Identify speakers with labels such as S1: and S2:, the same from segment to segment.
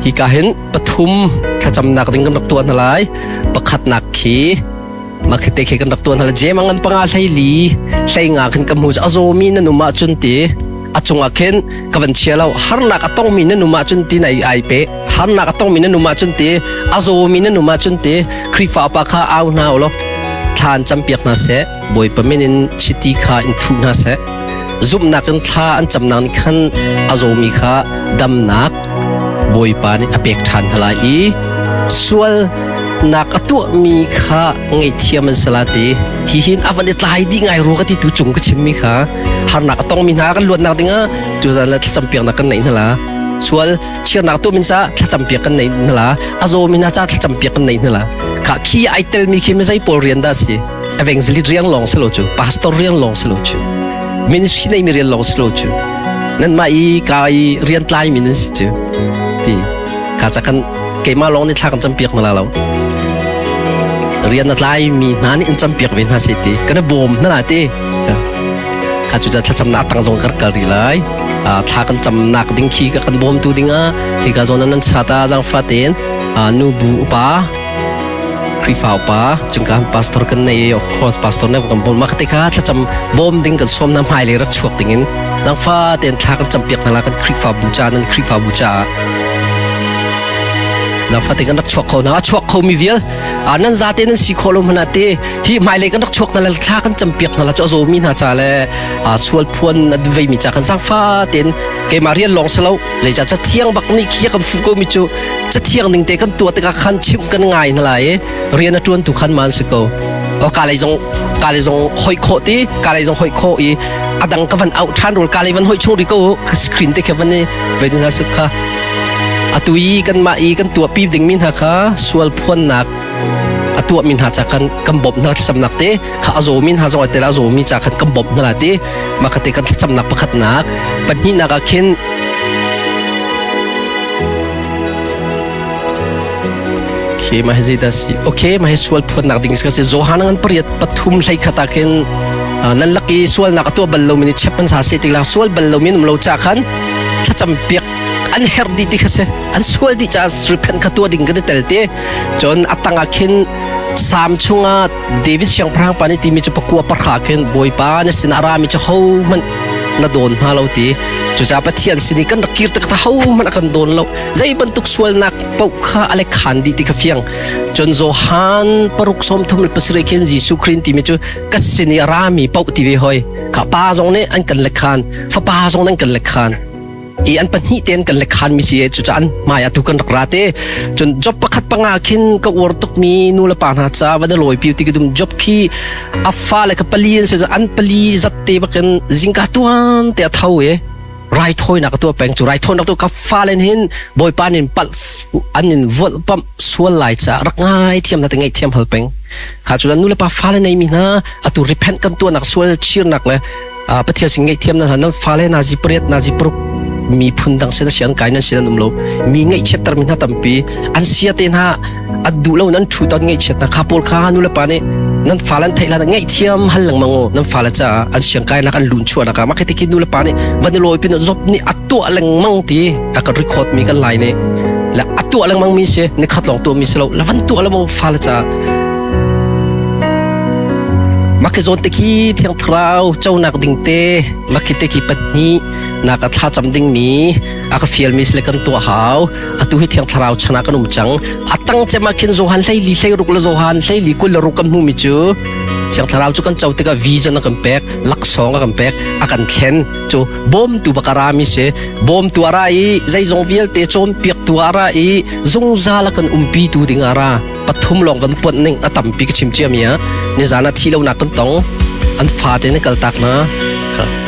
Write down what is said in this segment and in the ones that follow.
S1: Hi ka hin pathum thlacamnak ding kan rak tuah hna lai. Pakhatnak khi mah khi te khi kan rak tuah hna lai. Jem ngan panga hlei li hlei nga khin ka hmu a zawmi na num ahcun ti a cungah khin ka van chia lo harnak a tongmi na num ahcun ti nai ai pe harnak a tongmi na num ahcun ti a zawmi na num ahcun ti Khrihfa upa kha au hna u law thla an campiak hna seh Bawipa min in chiti kha in thuh hna seh zumhnak in thla an camnak nih khan a zawmi kha damnak Bawipa nih a pek ṭhan hna lai i sualnak a tuahmi kha ngaihthiam an si la ti hi hin a van i tlai dih ngai rua ka ti tu cung ka chimmi kha harnak a tongmi hna kan luatnak dingah tuzan le thlacam piaknak kan neih hna la sual chirnak tu min ca thlacam piak kan nei hna la a zawmi hna ca thlacam piak kan nei hna la kha khi ai telmi khi mi zei pawl rian dah si evangelist riang lawng si lo cu pastor riang lawng si lo cu ministry nei mi rian lawng si lo cu nan mah i ka i rian tlai mi nan si cu ti kha ca kan keimah lawng nih thla kan campiak hna la lo rian na tlai mi hna nih in campiak ve hna se ti kan i bawm hna la ti kha cu thlacamnak tang zong kar kal rih lai thla kan camnak ding khi ka kan bawmtu dingah hika zawn nan chata zangfa tein nu bu upa Khrihfa upa cungka pastor kan nei of course pastor ne kan bawm ma te kha thlacam bawm ding kan som na hmai le rak chuak ding in zangfa tein thla kan campiak hna la kan Khrihfa bu cha nan Khrihfa bu cha zangfa te kan rak chuak kho na a chuak kho mi vial nan zate nan si kho lo hmana te hi hmailei kan rak chuak hna le thla kan campiak hna la cu a zawmi hna ca le sual phuan a veimi ca kan zaangfa tein keimah rian lawng si lo zeica cathiang bak nih khi kan fuh ko mi cu cathiang ning te kan tuah tikah khan chimh kan ngai hna lai i rian a ṭuan tu khan man si ko o ka lei zong ka lei zong hoi khawh ti ka lei zong hoi khawh i adang ka van out ṭhan rul ka lei van hoi chung ri ko ka screen te kha van i ve ding hna kha atu i kan mah i kan tuah pi ding mi hna kha sual phuannak a tuahmi hna ca khan kan bawmh hna thlacamnak te kha a zawmi hna zong tel a zawmi ca khan kan bawmh hna la ti mah kha te kan thlacamnak pakhatnak pahnihnak ah khin Okay, mah hi zeidah si? Okay, mah hi sual phuannak ding si Johan ngan pariat pathum hlei khat ah khin nan lak i sualnak a tuah bal lomi nih chep an sa se tik la sual bal lomi um lo cha khan thlacam piak an herh dih ti kha si an sual dih caah repent kha tuah ding kan i tel te cun a tangah khin Salm chungah David siangpahrang pa nih timi cu pakua pahra khin Bawipa na sin a rami cu hohmanh na dawn hna lo ti cucaah Pathian sin i kan rak kir tak hohmanh a kan dawn lo zei bantuk sualnak paoh kha a le khan dih ti kha fiang cun Johan paruk sawm thum le pasarih khin Jesuh Christ timi cu ka sin i a rami paoh ti ve hoi kha pa zong nih an kan le khan fapa zong nih an kan le khan i an pahnih tein kan lekhan mi si cucaah an hmai atu kan rak ra te cun job pakhat panga khin ka uar tukmi nu le pa hna ca va da lawi piu ti ka dum job khi a fa le ka pali an si an pali zat te bakin zingka tuan te a tho e raithawinak a tuah peng cu raithawinak tu ka fa len hin bawipa nin palh an in volh pamh sual lai ca rak ngai thiam na te ngai thiam hal peng kha cu nu le pa fa le nei mi hna atu repent kan tuahnak sual chirnak le Pathian sin ngaihthiam nan nan fale nazi pariat nazi paruk mi phun dang sin sian kai nan sin an um lo mi ngaihchiatter mi hna tampi an sia te hna an duh lo nan thu ton ngaihchiat na kha pawl kha nu le pa nih nan fale an theih la ngaihthiam hal lengmang u nan fale ca an siang kai nak an lun chuah nak ma khi ti nu le pa nih van i lawi pin zop nih a tuah lengmang ti a kan record mi kan lai nih la a tuah lengmang mi si ni khat lawng tuah mi si lo la van tuah lengmang fale ca Mah zawn te khi Thiang Thlarau conak ding te mah khi te khi pahnih nak a thlacam ding mi a ka fial mi sile kan tuah hau atu hi Thiang Thlarau chan ah kan um cang a tang cem ah khin Johan hlei li hlei ruk le Johan hlei li kul le ruk kan hmu mi cu Thiang Thlarau cu kan co tikah vision a kan pek laksawng a kan pek a kan thlen cu bawmtu bak a ra mi si bawmtu a ra i zeizong vialte cawnpiaktu a ra i zungzal a kan umpi tu ding a ra pathum lawng van puanh ning a tampi ka chim cia mi ah nizan ah thi lonak kan tong an fa te ne kal tak na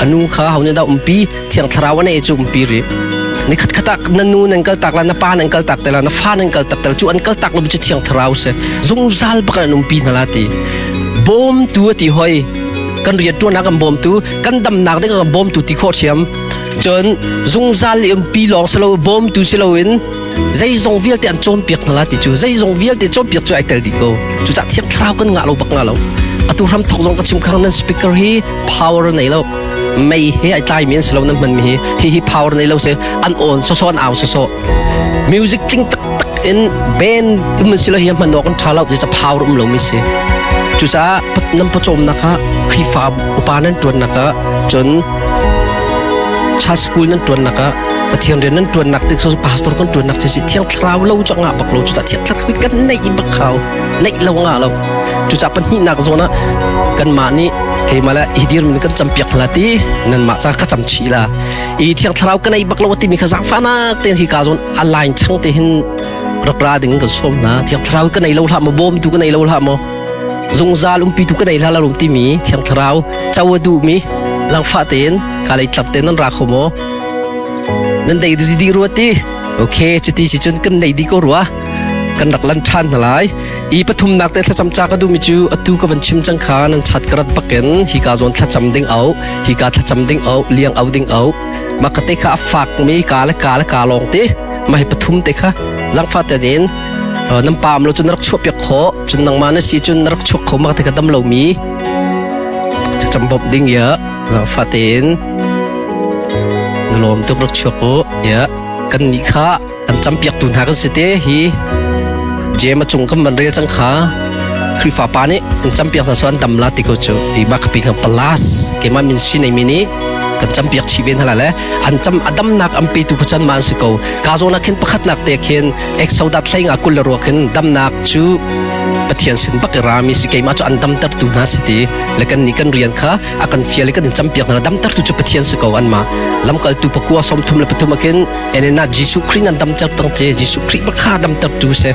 S1: anu kha ho ne da umpi thiang thlarau ane chu umpi ri ni khat khat ah na nu nan kal tak la na pa nan kal tak te la na fa nan kal tak te la chu an kal tak lo chu thiang thlarau se zungzal bak an umpi na la ti bawm tu ti hoi kan rian tuan kan bawm tu kan damnak ding kan bawm tu ti khawh thiam cun zungzal i umpi lawng silo bawm tu silo in zeizong vialte an cawnpiak hna la ti cu zeizong vialte cawnpiak cu ai tel dih ko cucah thiang thlarau kan ngah lo bak nga lo atu hram thok zong ka chim khang nan speaker hi power nei lo Mei he ai tlai mi an si lo nan hman mi hi. Hi hi power nei lo se an on so so an au so so. Music tling taktak in band um si lo hi hman awk an tha lo je power um lo mi si. Cucaah nan pawcawmnak ah Khrihfa upa nan ṭuannak ah cun church school nan ṭuannak ah Pathian rian nan ṭuannak tik so pastor kan ṭuannak si thiang thlarau lo cu ngah bak lo cucaah thiang thlarau kan neih bak hau neih lo ngah lo cucaah pahnihnak zawn ah kanmah nih keimah le hi dirmin kan campiak hna ti nanmah ca ka cam chih la i thiang thlarau ka nei bak lo timi kha zaangfahnak tein hi ka zawn a line chang te hin rak ra ding kan sawm hna thiang thlarau ka nei lo hlah maw bawmtu ka nei lo hlah maw zungzal umpitu ka nei hlah lo timi thiang thlarau co a duhmi zaangfah tein ka lei tlap tein nan ra kho maw nan dei di rua ti okay cuti si cun kan nei di ko rua kan rak lan ṭhan hna lai i pathumnak te thlacam ca ka duhmi cu atu ka van chim cang kha nan chat ka rat bakin hi ka zawn thlacam ding au hi ka thlacam ding au liang au ding au mah ka te kha a fak mi ka le ka le ka lawng te mah hi pathum te kha zangfa te in nan pam lo cun na rak chuah piak khawh cun nangmah na si cun na rak chuak kho mah te kha dam lomi thlacam bawmh ding ya zangfa tein na lawm tuk rak chuak u ya kan nih kha an campiaktu hna kan si te hi jem a cung kan van rel cang kha Khrihfa pa nih an campiak hna so an dam la ti ko cu hi ba khapi kan palas keimah min si nei mi nih kan campiak chih ve hna le an cam a damnak an petu khu chan ma an si ko ka zawn ah khin pakhatnak te khin exodat hlei nga kul le ruak hin damnak cu Pathian sin bak i rami si keimah cu an damtertu hna si ti le kan nih kan rian kha a kan fial i kan in campiak hna damtertu cu Pathian si ko an ma lamkaltu pakua 33 ah khin enena Jesuh Khrih nan damter tang che Jesuh Khrih bakha damtertu si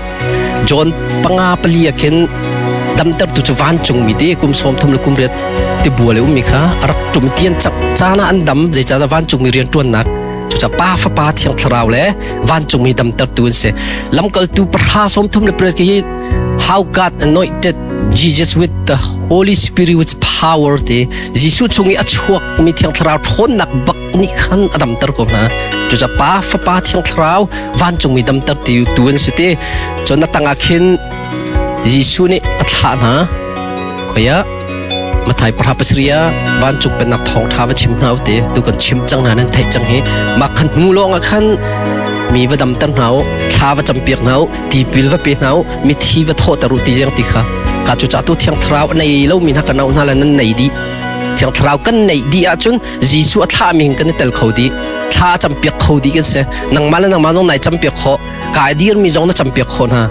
S1: John panga pali ah khin damtertu cu vancung mi te kum 30 le kum riat ti bua le ummi kha a rak tum tian cak caan ah an dam zeicahtiah vancung mi rian ṭuannak cucaah pa fapa thiang thlarau le vancung mi damtertu an si lamkaltu pahra 38 hi how God anointed Jesus with the Holy Spirit with power te Jesuh chung i a chuak mi thiang thlarau ṭhawnnak bak nih khan a damter ko hna cucaah pa fapa thiang thlarau vancung mi damter ti tu an si te cun a tangah khin Jesuh nih a thlah hna khoia Mathai pahra pasarih ah vancung pennak thawngṭha va chim hna u ti tu kan chim cang hna nan theih cang hi mah khan hnu lawng ah khan mi va damter hna u thla va campiak hna u tipil va pe hna u mithi va thawhter u ti leng ti kha ka cu tu thiang thlarau a nei lomi hna kan auh hna le nan nei dih thiang thlarau kan neih dih ahcun Jesuh a thlahmi hin kan i tel kho dih thla a campiak kho dih kan si nangmah le nangmah zong nai campiak khawh kai dirmi zong na campiak khawh hna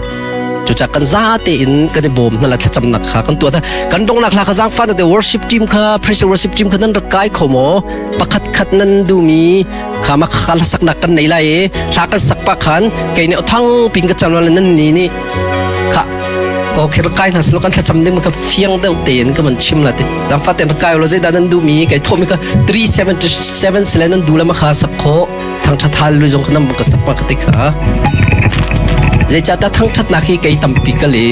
S1: cucaah kan za tein kan i bawm hna la thlacamnak kha kan tuah kan dongnak hla kha zaangfah te worship team kha praise worship team kha nan rak kai kho maw pakhat khat nan duhmi kha ma kha hlasak nak kan nei lai i hla kan sak pa khan kei nih thang pin ka cam nan ni nih kha okay rak kai hna silo kan thlacam ding ka fiang deuh tein ka man chim la te zaangfah ten rak kai lo zeidah nan duhmi kei thawhmi kha 377 sile nan duh la ma kha sak khawh thangṭhat hal lu zong nam ka sak pa ka ti kha zeicahtiah thangṭhatnak hi kei tampi ka le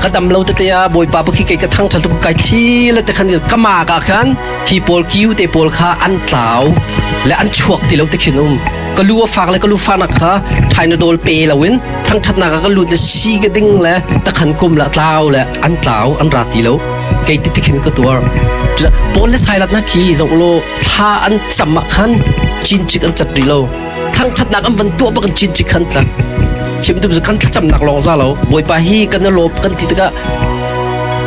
S1: ka dam lo tete ah bawipa pakhi kei ka thangṭhat tu kai thli le te khan ka ma ka khan hi pawl kiu te pawl kha an tlau le an chuak ti lo te khin um ka lu a fak le ka lu fanak kha thainadol pe loin thangṭhatnak ah ka lut le si ka ding le takhan kum la tlau le an tlau an ra ti lo kei ti khin ka tuar pawl le sailat na khi zoh lo thla an cam ah khan cincik an cat rih lo thangṭhatnak an van tuah bak in cincik khan tlak chim tu kan thlacamnak lawng za lo bawipa hi kan lawp kan ti tikah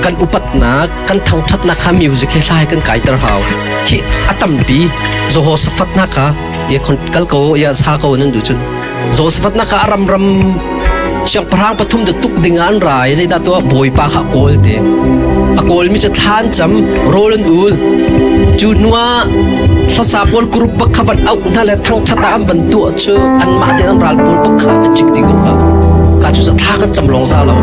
S1: kan upatnak kan thangṭhatnak kha music he hla he kan kaiter hau khi a tampi Jehoshaphat na kha ya khon kal ko ya sa ko nan du cun Jehoshaphat na kha ram ram siangpahrang pathum de tuk ding an ra i zeidah tuah bawipa kha kawl te a kawl mi cu thlan cam rawl an ul cu nuah hlasa pawl group bak kha van auh hna le thangthat ah an van tuah cu anmah te an ral pawl bak kha a cik ding ko kha ka cu thla kan cam lawng za lo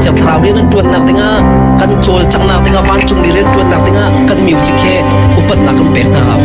S1: thiang thlarau rian an tuannak dingah kan cawlcanghnak dingah vancung mi rian tuannak dingah kan music he upatnak kan pek hna hau.